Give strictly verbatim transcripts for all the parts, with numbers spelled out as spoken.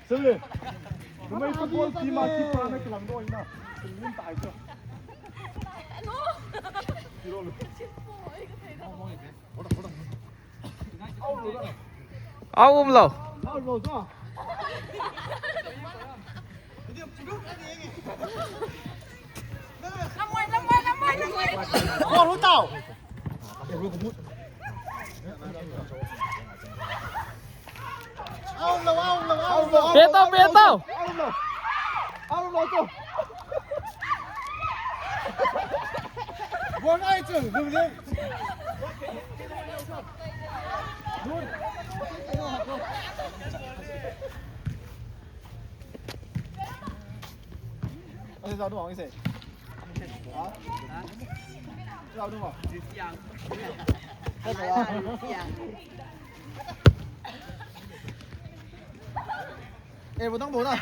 Sele, numei football team a keeper na kilang doh ina. Sele, tai chu. Au um lo. Ball hung tao. Au lo, au lo, au lo. Pe tao, pe tao. Au lo. Au lo to. Ball ai chu, lu le. Ase sa dong ase. Ha? Sa dong. Eh, botang bola.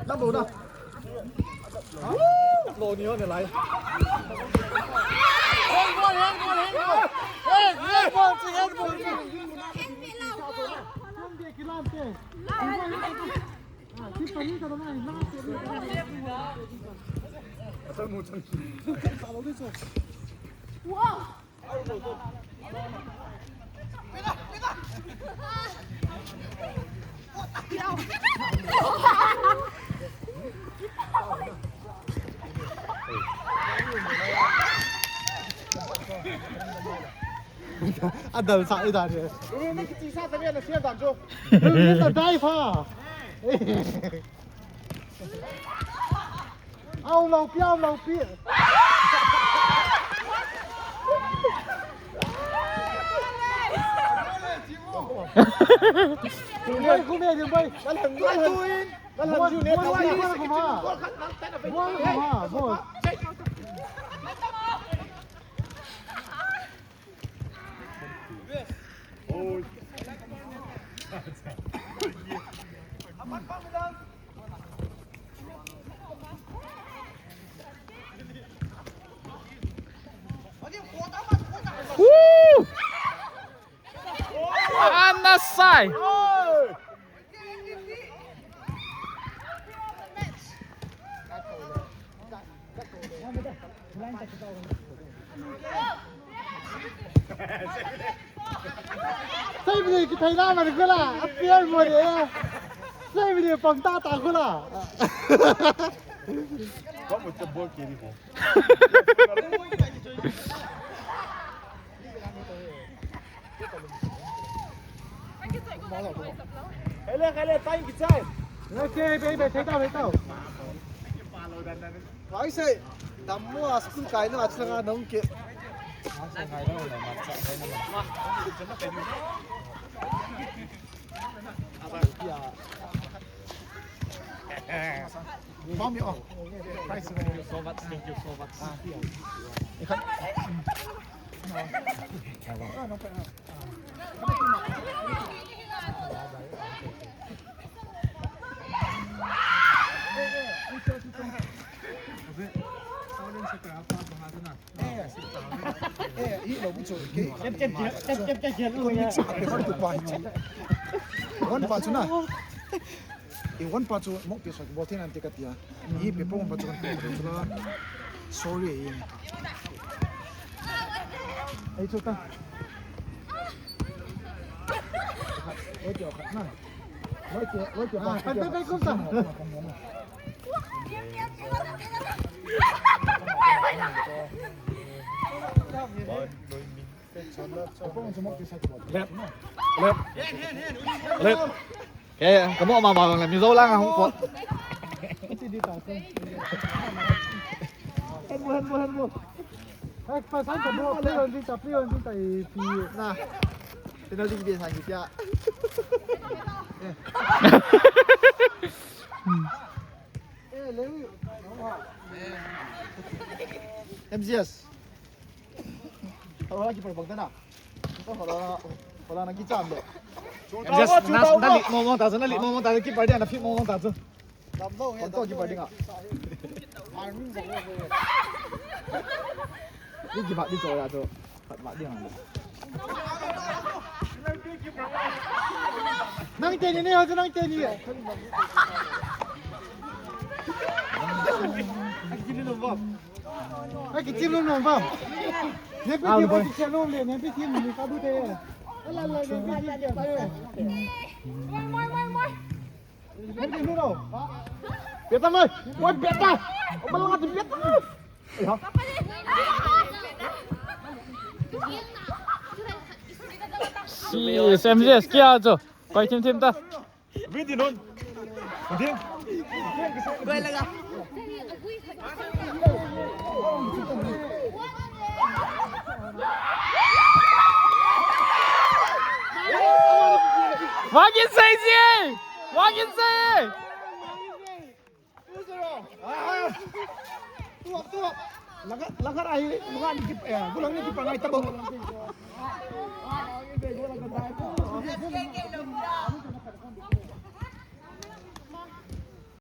Nang bola. Lo ni ho ni lai. Handball, handball, handball. Eh, handball, handball. Wow. Adal sa ida ni. Ni kichi sa sa ni na sia dan jo. Ni ta dai pha. Au lo pi, au lo pi. Kumei, kumei, kumei. Lan han, lan han. Lan han, ju ne, tao na. Bol, bol, bol. Woo! Anasai! Sai bini kithei na man kula, a pian mo de. Sai bini pang ta ta kula. Vamos te bol ke ni ko. Hele, hele, time kichai. Okay, baby, thei tao, thei tao. Ai sei, dammo a school kai na, achang a nong ke. Mami, oh. Thank you so much. Thank you so much. One pa chu na. E one pa chu mok pe so bol thei nan te ka tia. E pe po pa chu kan pe chu la. Sorry e. Ei chu ta. Ei chu khat na. Ei chu, ei chu. Ah, kan pe pe kum ta. Lep. Lep. Lep. Kei, kamu ama ma le Mizo lang ahung pot. Hen bo, hen bo, hen bo. Hai, pa san kamu, play on din ta, play on din ta, i pi na. Penalty dia sang dia. Eh, Lewi. M C S. Hola, keeper bang tana. Hola, hola, na kicham le. Just na, na lit mo mo ta, na lit mo mo ta, keeper dia na fit mo mo ta. Lam lo he. Kon to keeper dinga. Army bang lo. Ni kibat di to ya to. Kibat di ang. Nang teni ni, ho nang teni. Ai, kichim nom nom bam. Ne pe ti ba ti chelom le, ne pe ti ni ka du te. Ala la ne pe ti ke ta ye. Moi, moi, moi, moi. Beta mai, moi beta. Malanga ti beta. Si, S M G S kya jo. Koi thim thim ta. Vin din hon. Din. Koi laga. Wagin sai si. Wagin sai. Tuak, tuak. Laga, laga ahi, laga ni kip, eh, gulang ni kipangai tabo.